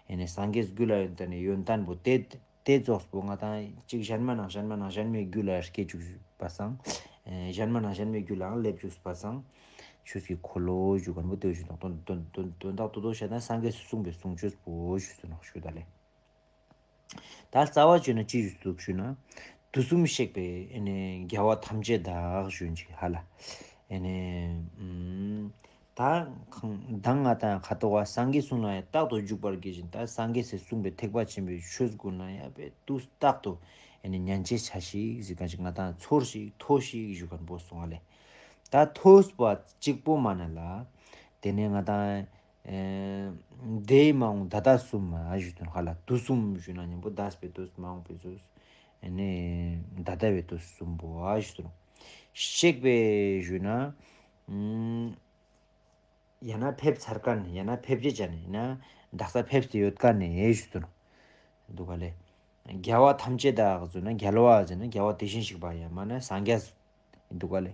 ཡིན་ནས་སངས་རྒྱས་རྒྱུད་ལ་ཡོན་ཏན་ནས་ཡོན་ཏན་པོ་དེ། དེ་ཙོགས་པོ་ང་དང་གཅིག་གཞན་མ་ནང་གཞན་མ་ནང་གཞན་མའི་རྒྱུད་ལ་སྐྱེ་བཅུག་པ་སང་། གཞན་མ་ནང་གཞན་མའི་རྒྱུད་ལའང་སླེབས་བཅུག་པ་སང་། ཆོས་ཀྱི་འཁོར་ལོ་ཞུ་མཁན་པོ་དེ་བཞིན་དུ་དོན་དོན་དོན་དོན་དག་ཏུ་དོ་བྱས་ན་སངས་རྒྱས་སུ་གསུངས་པའི་གསུང་ཆོས་པོ་ཞུ་ཚུལ་ནོ་ཞུ་ད་ལེ། ད་རྩ་བ་བཅོས་ན་ཅི་ཞུ་ཚུལ་ཞུ་ན། དུས་གསུམ་གཤེགས་པའི་ཨེ་ནས་རྒྱལ་བ་ཐམས་ཅད་བདག་ཞུ་ཅིག་ཧ་ལ། ཨེ་ནས། ད་གང་ད་ང་དང་ཁ་ཐོག་བ་སངས་རྒྱས་གསུང་ལ་ཡང་རྟག་ཏུ་འཇུག་པར་གྱིས་ཤིག་ད་སངས་རྒྱས་སུ་གསུངས་པའི་ཐེག་པ་ཆེན་པོའི་ཆོས་ཀུན་ལ་ཡང་པའི་དུས་རྟག་ཏུ་ཨེ་ནི་ཉན་ཅེས་བྱ་ཞིག་ཟེར་གང་ཞིག་ང་དང་ཚོར་ཞིག་ཐོས་ཤིག་ཞུ་མཁན་པོ་གསུང་བ་ལས། ད་ཐོས་པ་གཅིག་པོ་མ་ན་ལ། དེ་ནས་ང་དང་འདས་མ་འོངས་ད་ལྟ་གསུམ་མ་ཞུ་དོན་ཧ་ལ་དུས་གསུམ་ཞུ་ན་མཉམ་པོ་འདས་པའི་དུས་མ་འོངས་པའི་དུས། ཨེ་ནི་ད་ལྟ་བའི་དུས་གསུམ་པོ་ཞུ་དོན། གཤེགས་པའི་ཞུ་ན། ཡང་ན་ཕེབས་ཚར་ཀ་ནས་ཡང་ན་ཕེབས་རྗེས་ཅན་ཡིན་ན་དག་ས་ཕེབས་ཏེ་ཡོད་ཀ་ནས་ཞུ་དོན། འདུག་ག་ལེ། རྒྱལ་བ་ཐམས་ཅད་བདག་ཟེར་ན་རྒྱལ་བ་ཟེར་ན་རྒྱལ་བ་དེ་བཞིན་གཤེགས་པ་ཡང་མ་ན་སངས་རྒྱས། འདུག་ག་ལེ།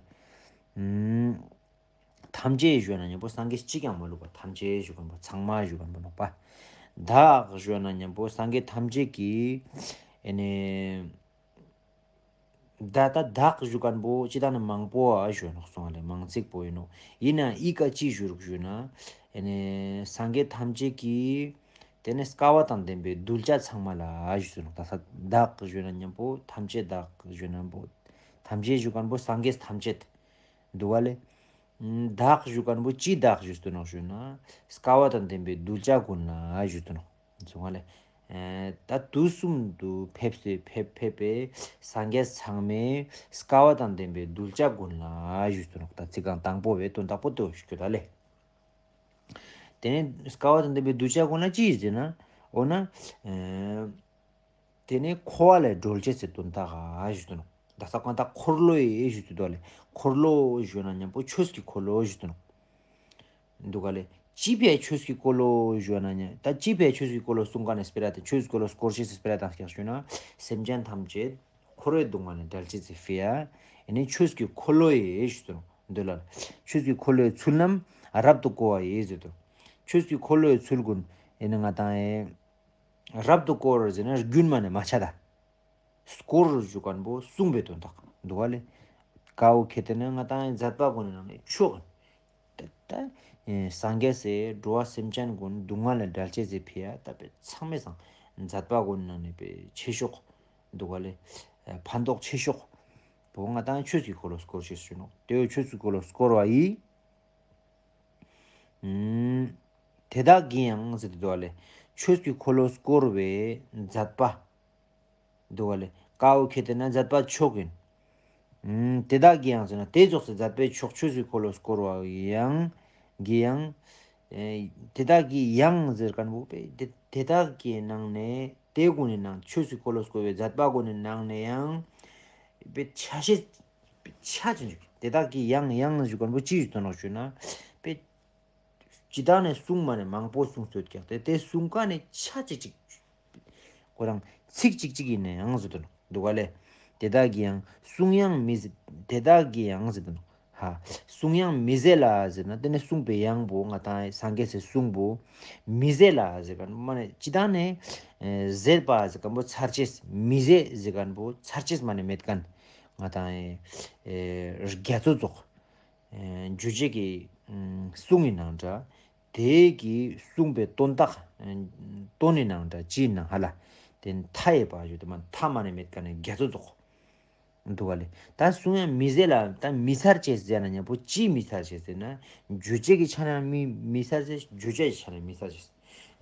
ཐམས་ཅད་ཞུ་ན་མཉམ་པོ་སངས་རྒྱས་གཅིག་ཀྱང་མ་ལུས་པ་ཐམས་ཅད་ཞུ་མཁན་པོ་ཚང་མ་ཞུ་མཁན་པོ་ནོག་པ། བདག་ཞུ་ན་མཉམ་པོ་སངས་རྒྱས་ཐམས་ཅད་ཀྱི། ཨེ་ནི། ད་ལྟ་བདག་ཞུ་མཁན་པོ་ཅི་ད་ནི་མང་པོ་ཨ་ཞུ་ནོག་སོང་ལེ་མང་ཚིག་པོ་ཡིན་ནོག་ཡིན་ན་ཨི་ཀ་ཅི་ཞུ་རུག་ཞུ་ན། ཨེ་ནི་སངས་རྒྱས་ཐམས་ཅད་ཀྱི། དེ་ནི་སྐལ་བ་དང་ལྡན་པའི་གདུལ་བྱ་ཚང་མ་ལ་ཨ་ཞུ་ནོག་ད་ས་བདག་ཞུ་ན་མཉམ་པོ་ཐམས་ཅད་བདག་ཞུ་ན་པོ། ཐམས་ཅད་ཞུ་མཁན་པོ་སངས་རྒྱས་ཐམས་ཅད། འདུག་ག་ལེ། བདག་ཞུ་མཁན་པོ་ཅི་བདག་ཞུ་དོན་ནོག་ཞུ་ན། སྐལ་བ་དང་ལྡན་པའི་གདུལ་བྱ་ཀུན་ལ་ཞུ་དོན་ནོག་སོང་བ་ལེ། ད་དུས་གསུམ་དུ་ཕེབས་སུ་ཕེབས་ཕེབས་པའི་སངས་རྒྱས་ཚང་མའི་སྐལ་བ་དང་ལྡན་པའི་གདུལ་བྱ་ཀུན་ལ་ཞུ་དོན་ནོག་ད་ཚིག་རྐང་དང་པོ་བའི་དོན་དག་པོ་དེ་ཞུ་རྒྱུ་ད་ལེ། དེ་ནས་སྐལ་བ་དང་ལྡན་པའི་གདུལ་བྱ་ཀུན་ལ་ཅི་ཡིན་ཟེར་ན། འོ་ན། དེ་ནས་འཁོར་བ་ལས་སྒྲོལ་བྱེད་ཟེར་དོན་དག་ག་ཞུ་དོན་ནོག་ད་ས་གང་ད་འཁོར་ལོ་ཡི་ཞུ་དུས་དོ་ལེ། འཁོར་ལོ་ཞུ་ན་མཉམ་པོ་ཆོས་ཀྱི་འཁོར་ལོ་ཞུ་དོན་ནོག་འདུག་ག་ལེ། ཅི་ཕའི་ཆོས་ཀྱི་འཁོར་ལོ་ཞུ་ན་མཉམ་ད་ཅི་ཕའི་ཆོས་ཀྱི་འཁོར་ལོ་གསུང་ག་ནས་སྤེ་ར་དང་ཆོས་ཀྱི་འཁོར་ལོ་སྐོར་ཞིག་སྤེ་ར་དང་སྐྱག་ཞུ་ན། སེམས་ཅན་ཐམས་ཅད་འཁོར་བའི་སྡུག་བསྔལ་ནས་བསྒྲལ་བྱེད་ཟེར་ཕི་ཡ། ཨེ་ནི་ཆོས་ཀྱི་འཁོར་ལོ་ཡི་ཞུ་དོན་ནོག་འདོད་ལ། ཆོས་ཀྱི་འཁོར་ལོའི་ཚུལ་རྣམས་རབ་ཏུ་བསྐོར་བ་ཡིས་ཟེར་དོ། ཆོས་ཀྱི་འཁོར་ལོའི་ཚུལ་ཀུན་ཨེ་ནི་ང་དང་ཨེ་རབ་ཏུ་བསྐོར་ཟེར་ན་རྒྱུན་མ་ནས་མ་ཆད་ད། བསྐོར་ཞུ་མཁན་པོ་གསུངས་པའི་དོན་དག་འདུག་བ་ལེ། ཀ་བོ་ཁེ་ཏེ་ན་ང་དང་ཨེ་མཛད་པ་ཀུན་ནི་ནང་ནས་མཆོག་ད་ད་ཨེ་སངས་རྒྱས་སི་འགྲོ་བ་སེམས་ཅན་ཀུན་སྡུག་བསྔལ་ལས་བསྒྲལ་བྱེད་ཟེར་ཕི་ཡ་ད་པེ་ཚང་མའི་སང་མཛད་པ་ཀུན་ནང་ནས་པེ་ཆེ་ཤོས་འདུག་བ་ལེ། ཨེ་ཕན་ཐོགས་ཆེ་ཤོས་པོ་ང་དང་ཆོས་ཀྱི་འཁོར་ལོ་བསྐོར་ཞེས་ཞུ་ནོ། དེའི་ཆོས་ཀྱི་འཁོར་ལོ་བསྐོར་བ་ཡིས། ཨུམ། དེ་དག་གིས་ཡང་ཟེར་དུ་འདུག་བ་ལེ། ཆོས་ཀྱི་འཁོར་ལོ་བསྐོར་བའི་མཛད་པ། འདུག་བ་ལེ། ཀ་བོ་ཁེ་ཏེ་ན་མཛད་པ་མཆོག་ཡིན། ཨུམ། དེ་དག་གིས་ཡང་ཟེར་ན་དེ་ཙོགས་སུ་མཛད་པའི་མཆོག་ཆོས་ཀྱི་འཁོར་ལོ་བསྐོར་བ་ཡང་། གིས་ཡང་། ཨེ་དེ་དག་གིས་ཡང་ཟེར་མཁན་པོ་པེ་དེ་དེ་དག་གི་ནང་ནས་དེ་ཀུན་ནི་ནང་ཆོས་ཀྱི་འཁོར་ལོ་བསྐོར་བའི་མཛད་པ་ཀུན་ནི་ནང་ནས་ཡང་། པེ་ཆ་ཤས་པེ་ཆ་ཅན་ཅིག་དེ་དག་གིས་ཡང་ཡང་ཞུ་མཁན་པོ་ཅི་ཞུ་དོན་ནོ་ཞུ་ན། པེ་སྤྱི་བཏང་ནས་གསུང་མ་ནས་མང་པོ་གསུང་སྲོལ་ཀྱང་དེ་དེ་གསུང་ཀ་ནས་ཆ་ཅིག་ཅིག་ཁོ་རང་ཚིག་ཅིག་ཅིག་ཡིན་ན་ཡང་ཟེར་དོན་འདུག་ག་ལེ། དེ་དག་གིས་ཡང་གསུང་ཡང་མི་ཟེར། དེ་དག་གིས་ཡང་ཟེར་དོན་ཧ། གསུང་ཡང་མི་ཟེར་ལ་ཟེར་ན་དེ་ནས་གསུངས་པའི་ཡང་པོ་ང་དང་སངས་རྒྱས་སི་གསུང་པོ། མི་ཟེར་ལ་ཟེར་མཁན་མ་ནས་སྤྱི་བཏང་ནས་ཨེ་ཟེར་པ་ཟེར་མཁན་པོ་ཚར་ཅེས། མི་ཟེར་ཟེར་མཁན་པོ་ཚར་ཅེས་མ་ནས་མེད་མཁན་ང་དང་ཨེ་ཨེ་རྒྱ་མཚོ་རྫོགས། ཨེ་རྗོད་བྱེད་ཀྱི་ཨུམ་གསུང་ཡིན་ནང་འདྲ། དེ་གི་གསུངས་པའི་དོན་དག་ཨེ་དོན་ཡིན་ནང་འདྲ་ཅི་ཡིན་ནང་ཧ་ལ། དེ་མཐའ་ཡས་པ་ཞུ་དེ་མ་མཐའ་མ་ནས་མེད་མཁན་ནི་རྒྱ་མཚོ་རྫོགས། འདུག་ག་ལེ། ད་གསུང་ཡང་མི་ཟེར་ལ་ད་མི་ཚར་ཅེས་ཟེར་ན་མཉམ་པོ་ཅི་མི་ཚར་ཅེས་ཟེར་ན། རྗོད་བྱེད་ཀྱི་ཆ་ནས་མི་མི་ཚར་ཅེས། བརྗོད་བྱ་ཡི་ཆ་ནས་མི་ཚར་ཅེས།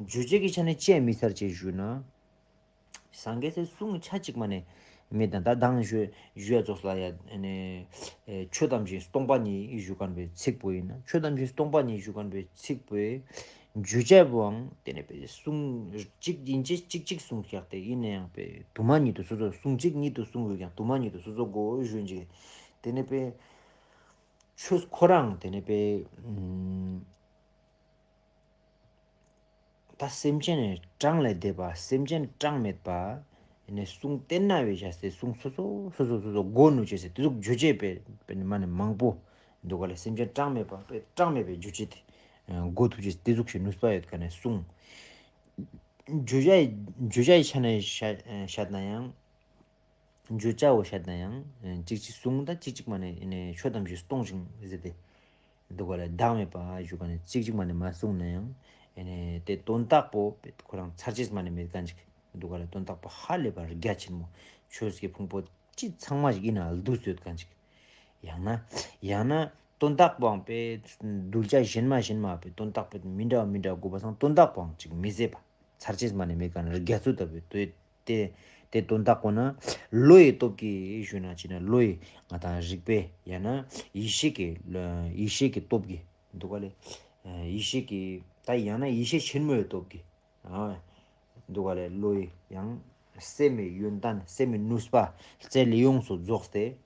རྗོད་བྱེད་ཀྱི་ཆ་ནས་ཅི་ཡང་མི་ཚར་ཅེས་ཞུ་ན། སངས་རྒྱས་སི་གསུང་ཆ་གཅིག་མ་ནས་མེད་དང་ད་དང་ཞུ་ཞུ་ཡ་ཙོགས་ལ་ཡ་ནས་ཆོས་ཐམས་ཅད་སྟོང་པ་ཉིད་ཞུ་མཁན་པའི་ཚིག་པོ་ཡིན་ན། ཆོས་ཐམས་ཅད་སྟོང་པ་ཉིད་ཞུ་མཁན་པའི་ཚིག་པོའི་བརྗོད་བྱ་བོའང་དེ་ནས་པའི་གསུང་གཅིག་ཡིན་ཅེས་གཅིག་གཅིག་གསུང་བཞག་སྟེ་ཡིན་ན་ཡང་པའི་དུ་མ་ཉིད་དུ་སོ་སོ་གསུང་གཅིག་ཉིད་དུ་གསུང་དགོས་ཀྱང་དུ་མ་ཉིད་དུ་སོ་སོ་གོ་ཞུ་འཇིག་དེ་ནས་པའི་ཆོས་ཁོ་རང་དེ་ནས་པའི་ཨུམ། ད་སེམས་ཅན་གྲངས་ལས་འདས་པ་སེམས་ཅན་གྲངས་མེད་པ། ནས་གསུང་བསྟན་ན་བའི་བྱ་སྟེ་གསུང་སོ་སོ་སོ་སོ་སོ་སོ་སྒོ་ནུ་བྱེད་སྟེ་དེ་ཟུག་བརྗོད་བྱེད་པའི་པའི་མ་ནས་མང་པོ་འདུག་ག་ལས་སེམས་ཅན་གྲངས་མེད་པ་པའི་གྲངས་མེད་པའི་བརྗོད་བྱེད་དེ་སྒོ་ཐུབ་བྱེད་དེ་ཟུག་ཞིག་ནུས་པ་ཡོད་ག་ནས་གསུང་། བརྗོད་བྱ་ཡི་བརྗོད་བྱ་ཡི་ཆ་ནས་བཤད་བཤད་ན་ཡང་། བརྗོད་བྱའོ་བཤད་ན་ཡང་གཅིག་གཅིག་གསུང་དང་གཅིག་གཅིག་མ་ནས་ཆོས་ཐམས་ཅད་སྟོང་ཞིང་ཟེར་ཏེ། འདུག་ག་ལས་བདག་མེད་པ་ཞུ་ག་ནས་གཅིག་གཅིག་མ་ནས་མ་གསུངས་ན་ཡང་། དེ་དོན་དག་པོ་ཁོ་རང་ཚར་ཅེས་མ་ནས་མེད་མཁན་ཅིག་འདུག་ག་ལས་དོན་དག་པོ་ཧ་ལས་པ་རྒྱ་ཆེན་མོ་ཆོས་ཀྱི་ཕུང་པོ་ཅི་ཚང་མ་ཞིག་ཡིན་ན་བསྡུས་ཡོད་མཁན་ཅིག་ཡང་ན་ཡང་ན་དོན་དག་པོའང་པའི་གདུལ་བྱ་གཞན་མ་གཞན་མ་པའི་དོན་དག་པོ་མི་འདྲ་བ་མི་འདྲ་དགོས་པ་སང་དོན་དག་པོའང་ཅིག་མི་ཟད་པ། ཚར་ཅེས་མ་ནས་མེད་ག་ནས་རྒྱ་མཚོ་ལྟ་བུའི་དེ་དེ་དེ་དོན་དག་པོ་ན་བློ་ཡི་སྟོབས་ཀྱིས་ཞུ་ན་ཅི་ན་བློ་ཡི་ང་དང་རིག་པའི་ཡང་ན་ཡེ་ཤེས་ཀྱི་ཡེ་ཤེས་ཀྱི་སྟོབས་ཀྱིས་འདུག་ག་ལས། ཡེ་ཤེས་ཀྱི་ད་ཡང་ན་ཡེ་ཤེས་ཆེན་མོའི་སྟོབས་ཀྱིས་འདུག་ག་ལས་བློ་ཡི་ཡང་སེམས་མའི་ཡོན་ཏན་སེམས་མའི་ནུས་པ་རྩལ་ཡོངས་སུ་རྫོགས་ཏེ།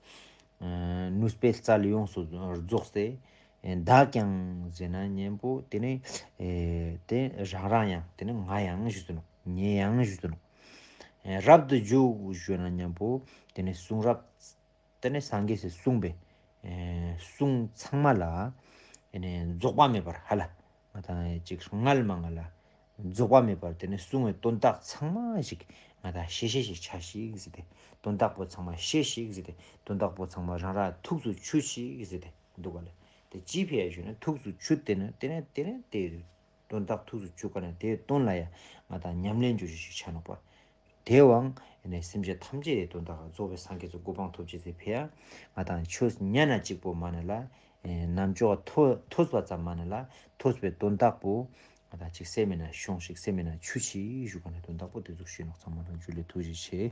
ནུས་པའི་རྩལ་ཡོངས་སུ་རྫོགས་ཏེ། བདག་ཀྱང་ཟེར་ན་མཉམ་པོ་དེ་ནི་དེ་རང་རང་ཡང་དེ་ནི་ང་ཡང་ཞུ་ཚུལ་ནོ། ངེད་ཡང་ཞུ་ཚུལ་ནོ། རབ་ཏུ་འཇུག་ཞུ་ན་མཉམ་པོ་དེ་ནི་གསུང་རབ་དེ་ནི་སངས་རྒྱས་སུ་གསུངས་པའི་གསུང་ཚང་མ་ལ་རྫོགས་པ་མེད་པར་ཧ་ལ་ང་དང་ཅིག་སྔལ་མ་ང་ལ་རྫོགས་པ་མེད་པར་དེ་ནི་གསུང་བའི་དོན་དག་ཚང་མ་ཞིག་ང་དང་ཤེས་ཤེས་ཤིག་ཆ་ཞིག་ཟེར་ཏེ་དོན་དག་པོ་ཚང་མ་ཤེས་ཤིག་ཟེར་ཏེ་དོན་དག་པོ་ཚང་མ་རང་རང་ཐུགས་སུ་ཆུད་ཞིག་ཟེར་ཏེ་འདུག་ག་ལས་དེ་ཅི་ཕི་ཡ་ཞུ་ན་ཐུགས་སུ་ཆུད་དེ་ནི་དེ་ནི་དེ་ནི་དེ་དོན་དག་ཐུགས་སུ་ཆུད་ག་ནས་དེའི་དོན་ལ་ཡ་ང་དང་ཉམས་ལེན་བྱོས་ཤིག་ཆ་ནོག་པ། དེའང་ནི་སེམས་ཅན་ཐམས་ཅད་དོན་དག་རྫོགས་པའི་སངས་རྒྱས་སུ་གོ་འཕང་ཐོབ་ཅེས་ཟེར་ཕི་ཡ་ང་དང་ཆོས་ཉན་ན་གཅིག་པོ་མ་ནི་ལ། རྣམ་ཅོག་ཐོས་ཐོས་པ་ཙམ་མ་ནི་ལ་ཐོས་པའི་དོན་དག་པོ་ང་དང་ཅིག་སེམས་མེད་ན་ཤོང་ཞིག་སེམས་མེད་ན་ཆུད་ཞིག་ཞུ་ག་ནས་དོན་དག་པོ་དེ་ཟུག་ཞུས་ནོག་ཚང་མ་དང་ཇུ་ལེ་ཐུགས་རྗེ་ཆེ།